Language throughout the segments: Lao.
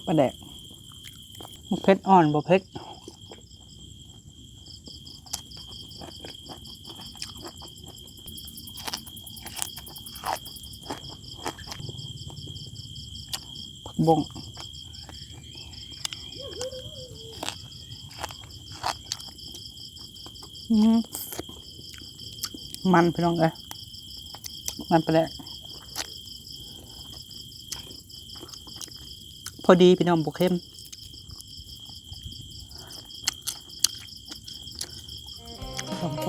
ປາແດກ ໝາກເຜັດອ່ອນ ບໍ່ເຜັດ. ຜັກບົ້ງ ອືມ ມັນ ພີ່ນ້ອງເອີຍ ມັນປາແດກ ພໍດີພີ່ນ້ອງ ບໍ່ເຄັມ. ສອງໂຕ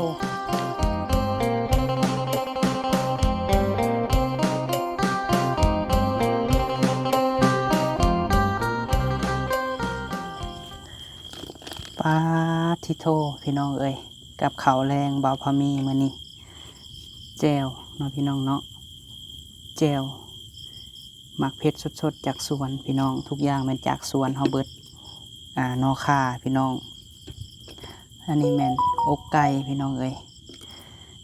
ປາດທິໂທ ພີ່ນ້ອງເອີຍ ກັບເຂົ້າແລງບ່າວພາມີມື້ນີ້ ແຈ່ວເນາະ ພີ່ນ້ອງເນາະ ແຈ່ວ ໝາກເຜັດສົດໆຈາກສວນພີ່ນ້ອງ ທຸກຢ່າງແມ່ນຈາກສວນເຮົາເບິດ ອ່າ ໜໍ່ຂ່າພີ່ນ້ອງ. ອັນນີ້ແມ່ນອົກໄກ່ພີ່ນ້ອງເອີຍ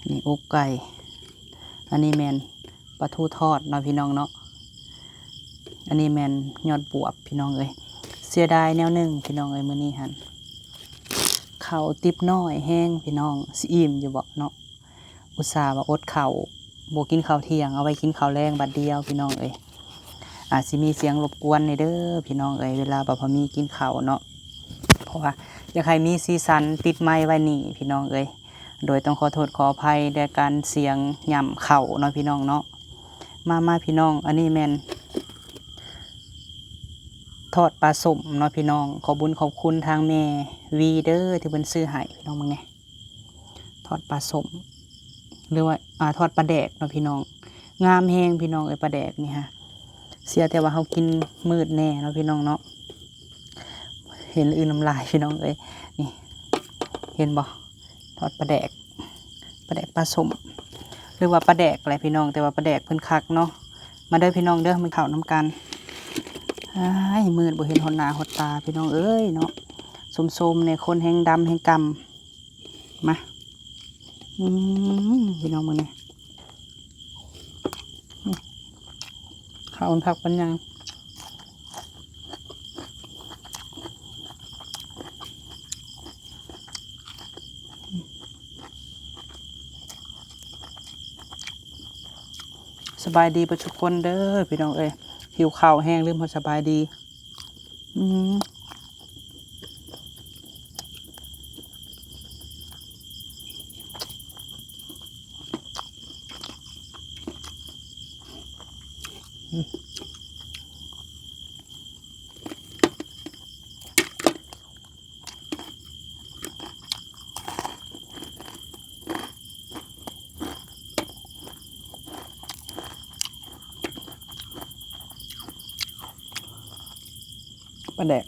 ອັນນີ້ອົກໄກ່ ອັນນີ້ແມ່ນປາທູທອດເນາະ ພີ່ນ້ອງເນາະ ອັນນີ້ແມ່ນຍອດບວບພີ່ນ້ອງເອີຍ. ເສຍດາຍແນວໜຶ່ງພີ່ນ້ອງເອີຍ ມື້ນີ້ຫັ້ນເຂົ້າຕິບໜ້ອຍແຮງພີ່ນ້ອງ ຊິອີ່ມຢູ່ບໍ່ເນາະ? ອຸດສ່າວ່າອົດເຂົ້າ ບໍ່ກິນເຂົ້າທ່ຽງ ເອົາໄວ້ກິນເຂົ້າແລງບາດດຽວພີ່ນ້ອງເອີຍ. ອາດຊິມີສຽງລົບກວນແດ່ເດີພີ່ນ້ອງເອີຍ ເວລາບ່າວພາມີກິນເຂົ້າເນາະ ເພາະວ່າຢາກໃຫ້ມີສີສັນ ຕິດໄມໄວ້ນີ້ພີ່ນ້ອງເອີຍ. ໂດຍຕ້ອງຂໍໂທດຂໍອະໄພໃນການສຽງຫຍ້ຳເຂົ້າເນາະ ພີ່ນ້ອງເນາະ. ມາໆ ພີ່ນ້ອງ ອັນນີ້ແມ່ນທອດປາສົ້ມເນາະ ພີ່ນ້ອງ. ຂອບບຸນຂອບຄຸນທາງແມ່ວີເດີ ທີ່ເພິ່ນຊື້ໃຫ້ພີ່ນ້ອງ ເບິ່ງແດ່. ທອດປາສົ້ມ ຫຼືວ່າ ອ່າ ທອດປາແດກເນາະພີ່ນ້ອງ ງາມແຮງພີ່ນ້ອງເອີຍ ປາແດກນີ້ຫາ ເສຍແຕ່ວ່າເຮົາກິນມືດແດ່ເນາະ ພີ່ນ້ອງເນາະ. ເຫັນອື່ນນ້ຳລາຍພີ່ນ້ອງເອີຍ ນີ້ ເຫັນບໍ່ ທອດປາແດກ ປາແດກປາສົ້ມ ຫຼືວ່າປາແດກແຫຼະພີ່ນ້ອງ ແຕ່ວ່າປາແດກເພິ່ນຄັກເນາະ. ມາເດີພີ່ນ້ອງເດີ ມາກິນເຂົ້ານຳກັນ. ອ້າຍ ມືດບໍ່ເຫັນຮອດໜ້າຮອດຕາພີ່ນ້ອງເອີຍເນາະ ໂຊມໆແດ່ ຄົນແຮງດຳແຮງກຳ. ມາ ອືມ ພີ່ນ້ອງເບິ່ງແດ່ ອືມ ເຂົ້າມັນຄັກປານຫຍັງ. ສະບາຍດີເບິດທຸກຄົນເດີພີ່ນ້ອງເອີຍ ຫິວເຂົ້າແຮງ ລືມຮອດສະບາຍດີ. ອືມ ປາແດກ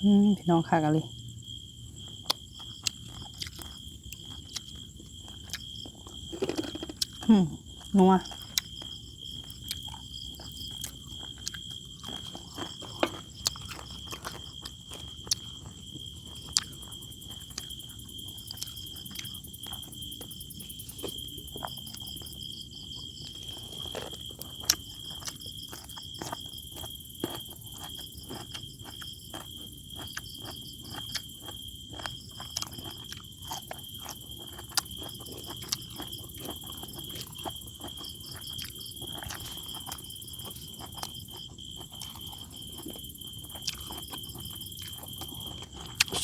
ອືມ ພີ່ນ້ອງ ຄັກອີ່ຫຼີ. ອືມ ນົວ.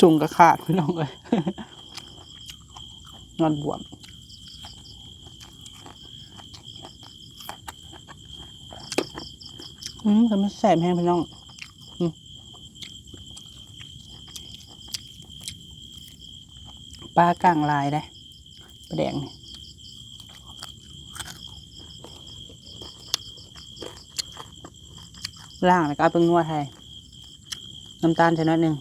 ສູງກະຂາດ ພີ່ນ້ອງເອີຍ ຍອດບວບ. ອືມ ແຕ່ມັນແຊບແຮງພີ່ນ້ອງ ອືມ ປາກ້າງຫຼາຍເດ້ ປາແດກນີ້ ລ້າງແລ້ວກໍເອົາແປ້ງນົວໃສ່ ນ້ຳຕານໃສ່ໜ້ອຍໜຶ່ງ.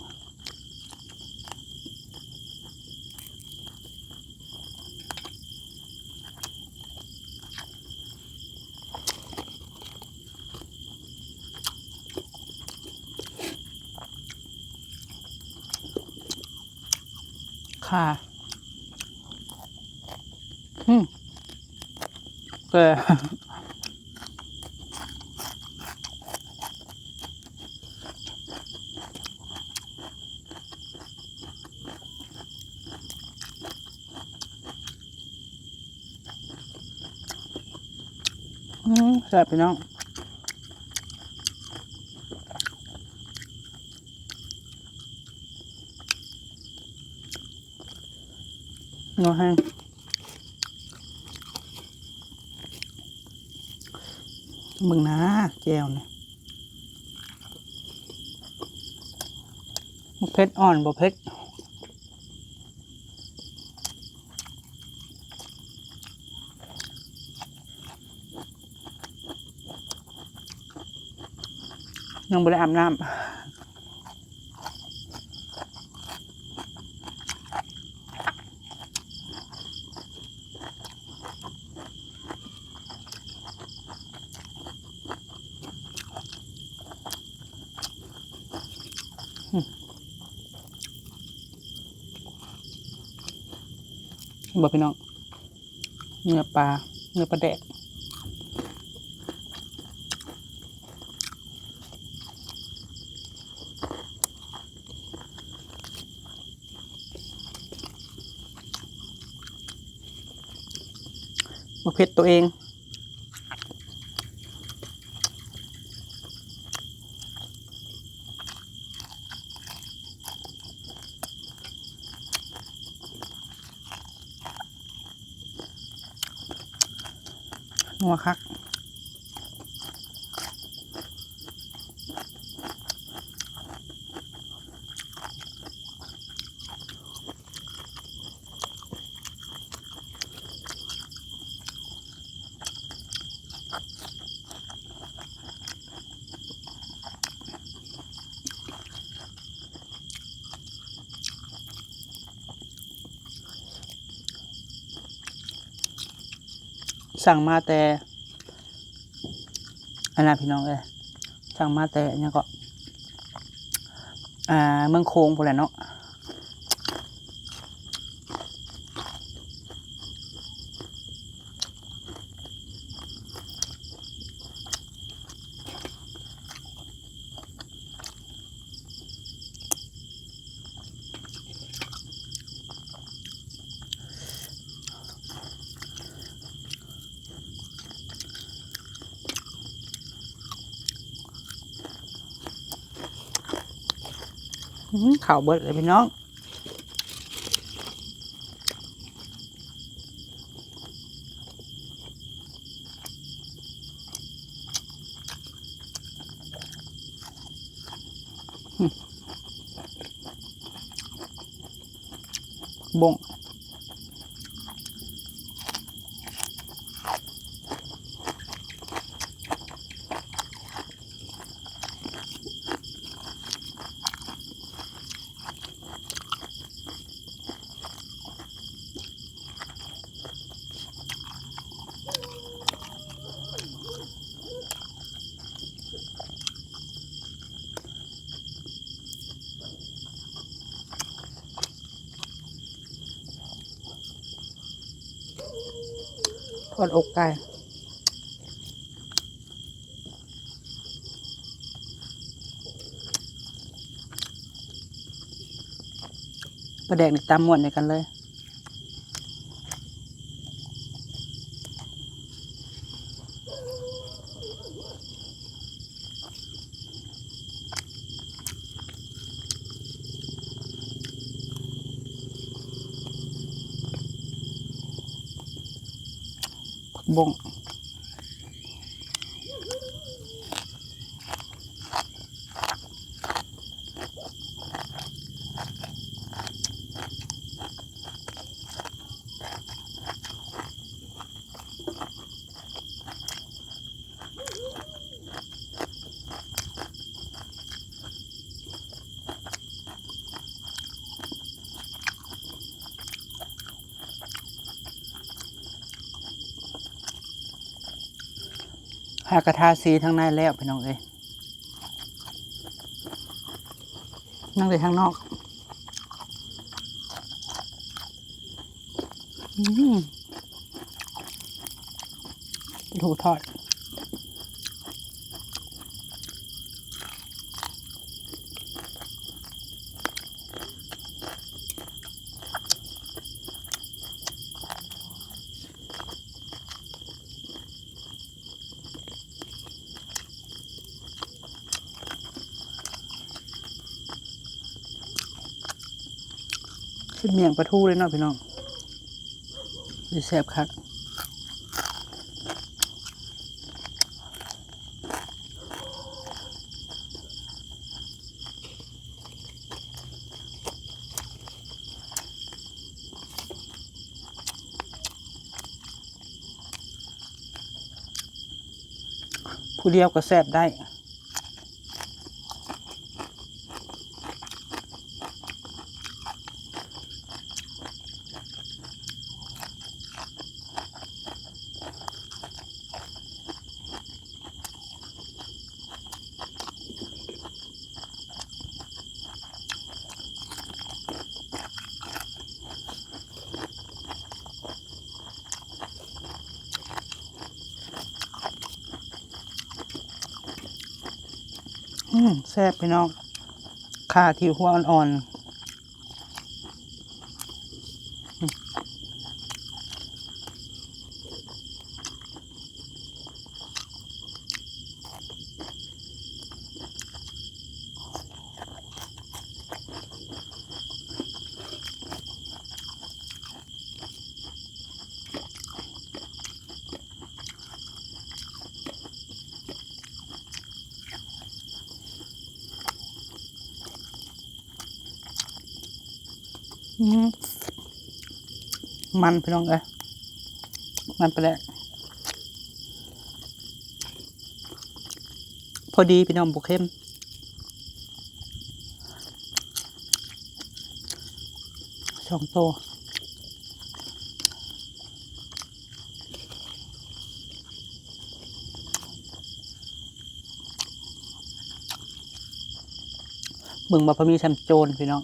ຄ່າ ອືມ ເອີ. ອືມ ແຊບພີ່ນ້ອງ ນົວແຮງ ເບິ່ງນາ ແຈ່ວນີ້ ເຜັດອ່ອນ ບໍ່ເຜັດ ຍັງບໍ່ໄດ້ອາບນ້ຳ ເຫັນບໍ່ພີ່ນ້ອງ? ເນື້ອປາ ເນື້ອປາແດກ ບໍ່ເຜັດໂຕເອງ. ນົວຄັກ ສັ່ງມາແຕ່ ອັນນັ້ນພີ່ນ້ອງເອີຍ ສັ່ງມາແຕ່ຫຍັງເກາະ ອ່າ ເມືອງໂຂງພຸ້ນແຫຼະເນາະ. ອືມ ເຂົ້າເບິດເລີຍພີ່ນ້ອງ. ບົ້ງ. ທອດອົກໄກ່ ປາແດກນີ້ຕຳມ່ວນໃສ່ກັນເລີຍ. ຜັກບົ້ງ. ຫາກະທາສີທາງໃນແລ້ວ ພີ່ນ້ອງເອີຍ ຍັງແຕ່ທາງນອກ. ອືມ ປາທູທອດ. ອ ເປັນໝ້ຽງປາທູເລີຍເນາະພີ່ນ້ອງ ຊິແຊບຄັກ. ຜູ້ດຽວກໍແຊບໄດ້. ອືມ ແຊບພີ່ນ້ອງ ຂ່າທີ່ຫົວອ່ອນໆ. ອືມ ມັນພີ່ນ້ອງເອີຍ ມັນປາແດກ ພໍດີພີ່ນ້ອງ ບໍ່ເຄັມ ສອງໂຕ. ເບິ່ງບໍ່ ພໍມີຊ່ຳໂຈນພີ່ນ້ອງ.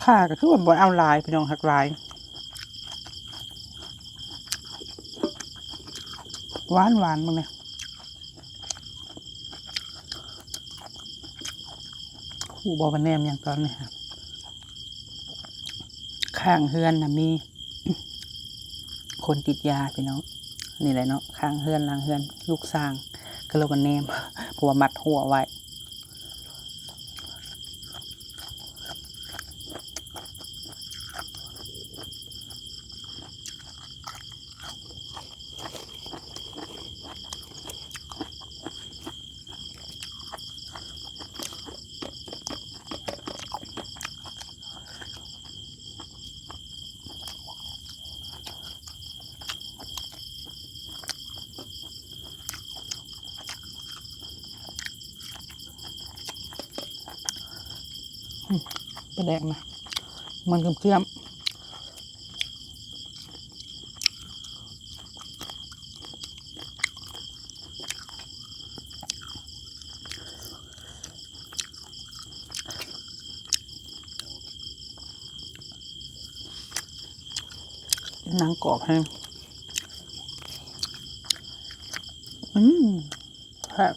ຂ່າກໍຄືວ່າບໍ່ເອົາຫຼາຍພີ່ນ້ອງ ຮັກຫຼາຍ ຫວານໆ ເບິ່ງແດ່. ຮູ້ບໍ່ວ່າແນມຫຍັງຕອນນີ້ ຂ້າງເຮືອນນະມີຄົນຕິດຢາພີ່ນ້ອງ ນີ້ແຫຼະເນາະ ຂ້າງເຮືອນຫຼັງເຮືອນ ລູກຊ່າງ ກໍເລີຍວ່າແນມ ເພາະວ່າມັດຫົວໄວ້. ປາແດກນະ ມັນເຄັມໆ. ໜັງກອບແຮງ ອືມ ແຊບ.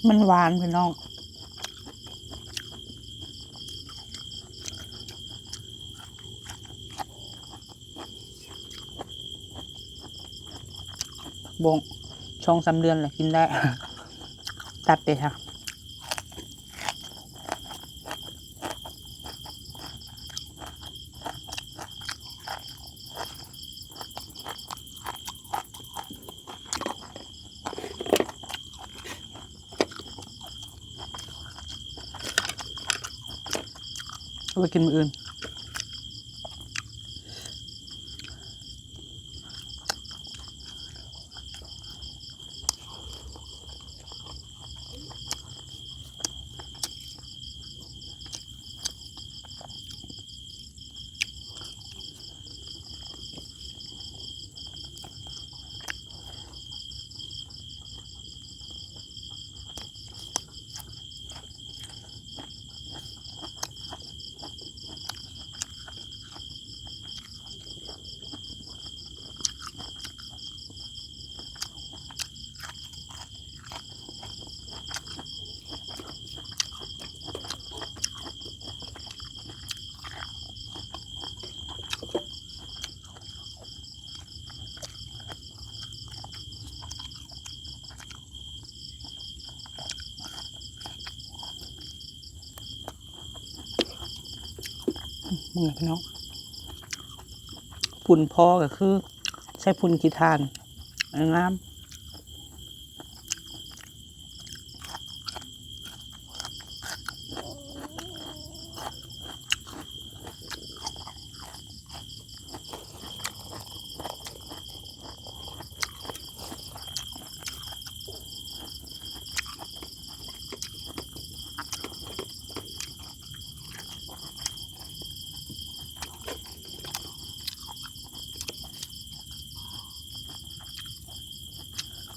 ມັນຫວານພີ່ນ້ອງ ບົ້ງ ສອງສາມເດືອນແລ້ວກິນໄດ້ ຕັດເດ້ ເອົາໄວ້ກິນມື້ອື່ນ. ເບິ່ງພີ່ນ້ອງ ຝຸ່ນພໍກໍຄືໃຊ້ຝຸ່ນຂີ້ຖ່ານ ງາມ.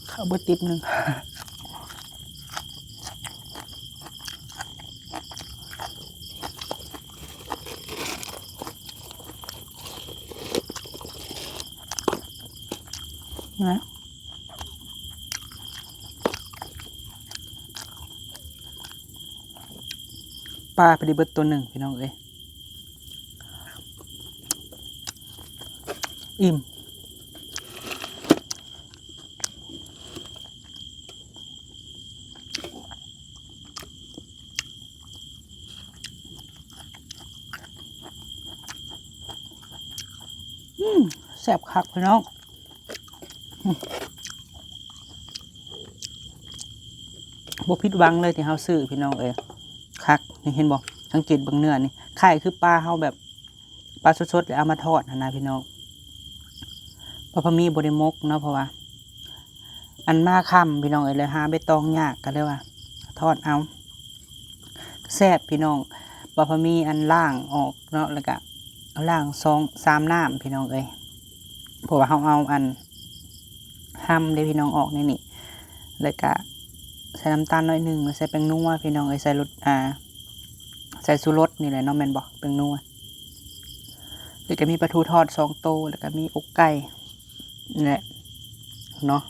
ເຂົ້າເບິດຕິບໜຶ່ງ. ນະ ປາພໍດີເບິດໂຕໜຶ່ງ ພີ່ນ້ອງເອີຍ. ອີ່ມ. ອືມ ແຊບຄັກພີ່ນ້ອງ. ບໍ່ຜິດຫວັງເລີຍທີ່ເຮົາຊື້ພີ່ນ້ອງເອີຍ. ຄັກ ນີ້ເຫັນບໍ່? ສັງເກດເບິ່ງເນື້ອນີ້ ຄ້າຍຄືປາເຮົາແບບ ປາສົດໆ ແລ້ວເອົາມາທອດຫັ້ນນະພີ່ນ້ອງ. ປາພາມີບໍ່ໄດ້ໝົກເນາະ ເພາະວ່າ ອັນມາຄ່ຳພີ່ນ້ອງເອີຍ ແລ້ວຫາໃບຕອງຍາກ ກໍເລີຍວ່າທອດເອົາ. ແຊບພີ່ນ້ອງ. ປາພາມີອັນລ້າງອອກເນາະ ແລ້ວກະລ້າງສອງສາມນ້ຳພີ່ນ້ອງເອີຍ ເພາະວ່າເຮົາເອົາອັນຮຳເດ້ພີ່ນ້ອງ ອອກໃນນີ້ ແລ້ວກະໃສ່ນ້ຳຕານໜ້ອຍໜຶ່ງ ແລ້ວໃສ່ແປ້ງນົວພີ່ນ້ອງເອີຍ ໃສ່ລົດ ອ່າ ໃສ່ຊູລົດນີ້ແຫຼະເນາະ ແມ່ນບໍ່ ແປ້ງນົວ. ແລ້ວກະມີປາທູທອດສອງໂຕ ແລ້ວກະມີອົກໄກ່ ແຫຼະເນາະ.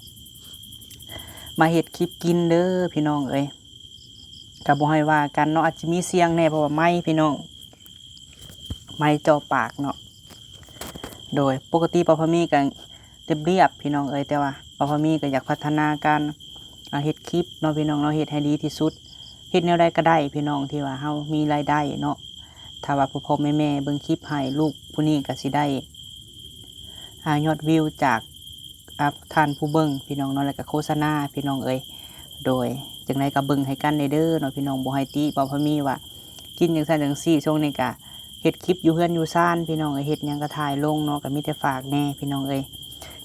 ມາເຮັດຄລິບກິນເດີພີ່ນ້ອງເອີຍ. ກໍບໍ່ໃຫ້ວ່າກັນເນາະ ອາດຈະມີສຽງແດ່ ເພາະວ່າໄມພີ່ນ້ອງ ໄມເຈາະປາກເນາະ. ໂດຍປົກກະຕິປາພາມີກໍລຽບໆ ພີ່ນ້ອງເອີຍ ແຕ່ວ່າປາພາມີກໍຢາກພັດທະນາການ ອ່າ ເຮັດຄລິບເນາະ ພີ່ນ້ອງເນາະ ເຮັດໃຫ້ດີທີ່ສຸດ. ເຮັດແນວໃດກໍໄດ້ພີ່ນ້ອງ ທີ່ວ່າເຮົາມີລາຍໄດ້ເນາະ. ຖ້າວ່າພໍ່ໆແມ່ໆເບິ່ງຄລິບໃຫ້ ລູກຜູ້ນີ້ກໍຊິໄດ້ ອ່າ ຍອດວິວຈາກ ອ່າ ທ່ານຜູ້ເບິ່ງພີ່ນ້ອງເນາະ ແລ້ວກໍໂຄສະນາພີ່ນ້ອງເອີຍ. ໂດຍ ຈັ່ງໃດກໍເບິ່ງໃຫ້ກັນແດ່ເດີເນາະ ພີ່ນ້ອງ ບໍ່ໃຫ້ຕິປາພາມີວ່າກິນຈັ່ງຊັ້ນຈັ່ງຊີ້. ຊ່ວງນີ້ກະເຮັດຄລິບຢູ່ເຮືອນຢູ່ຊານພີ່ນ້ອງເອີຍ ເຮັດຫຍັງກະຖ່າຍລົງເນາະ ກະມີແຕ່ຝາກແດ່ພີ່ນ້ອງເອີຍ.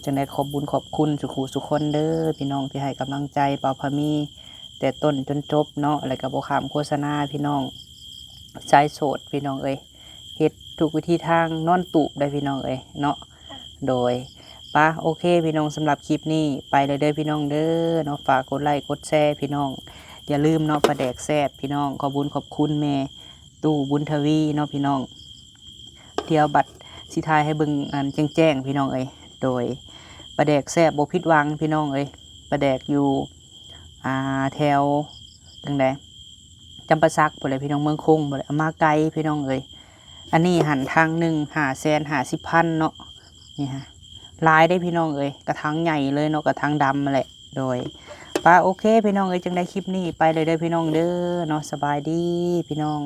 ຈັ່ງໃດຂອບບຸນຂອບຄຸນສູ່ຄູ່ສູ່ຄົນເດີພີ່ນ້ອງ ທີ່ໃຫ້ກຳລັງໃຈປາພາມີແຕ່ຕົ້ນຈົນຈົບເນາະ ແລ້ວກະບໍ່ຂ້າມໂຄສະນາພີ່ນ້ອງ. ຊາຍໂສດພີ່ນ້ອງເອີຍ ເຮັດທຸກວິທີທາງ ນອນຕູບໄດ້ພີ່ນ້ອງເອີຍເນາະ. ໂດຍ ປະ ໂອເຄພີ່ນ້ອງ ສຳລັບຄລິບນີ້ໄປແລ້ວເດີພີ່ນ້ອງເດີເນາະ. ຝາກກົດໄລ້ກົດແຊພີ່ນ້ອງ ຢ່າລືມເນາະ ປາແດກແຊບພີ່ນ້ອງ. ຂອບບຸນຂອບຄຸນແມ່ຕູ້ບຸນທະວີເນາະພີ່ນ້ອງ. ດຽວບັດຊິຖ່າຍໃຫ້ເບິ່ງອັນແຈ້ງໆ ພີ່ນ້ອງເອີຍ. ໂດຍ ປາແດກແຊບບໍ່ຜິດຫວັງພີ່ນ້ອງເອີຍ ປາແດກຢູ່ ອ່າ ແຖວຈັ່ງໃດ ຈຳປາສັກພຸ້ນແຫຼະພີ່ນ້ອງ ເມືອງຄົງພຸ້ນແຫຼະ ເອົາມາໄກພີ່ນ້ອງເອີຍ. ອັນນີ້ຫັ້ນຖັງໜຶ່ງຫ້າແສນຫ້າສິບພັນເນາະ. ນີ້ຮະ ຫຼາຍເດ້ພີ່ນ້ອງເອີຍ ກະຖັງໃຫຍ່ເລີຍເນາະ ກະຖັງດຳຫັ້ນແຫຼະ. ໂດຍ ປະ ໂອເຄພີ່ນ້ອງເອີຍ ຈັ່ງໃດຄລິບນີ້ໄປແລ້ວເດີພີ່ນ້ອງເດີເນາະ. ສະບາຍດີພີ່ນ້ອງ.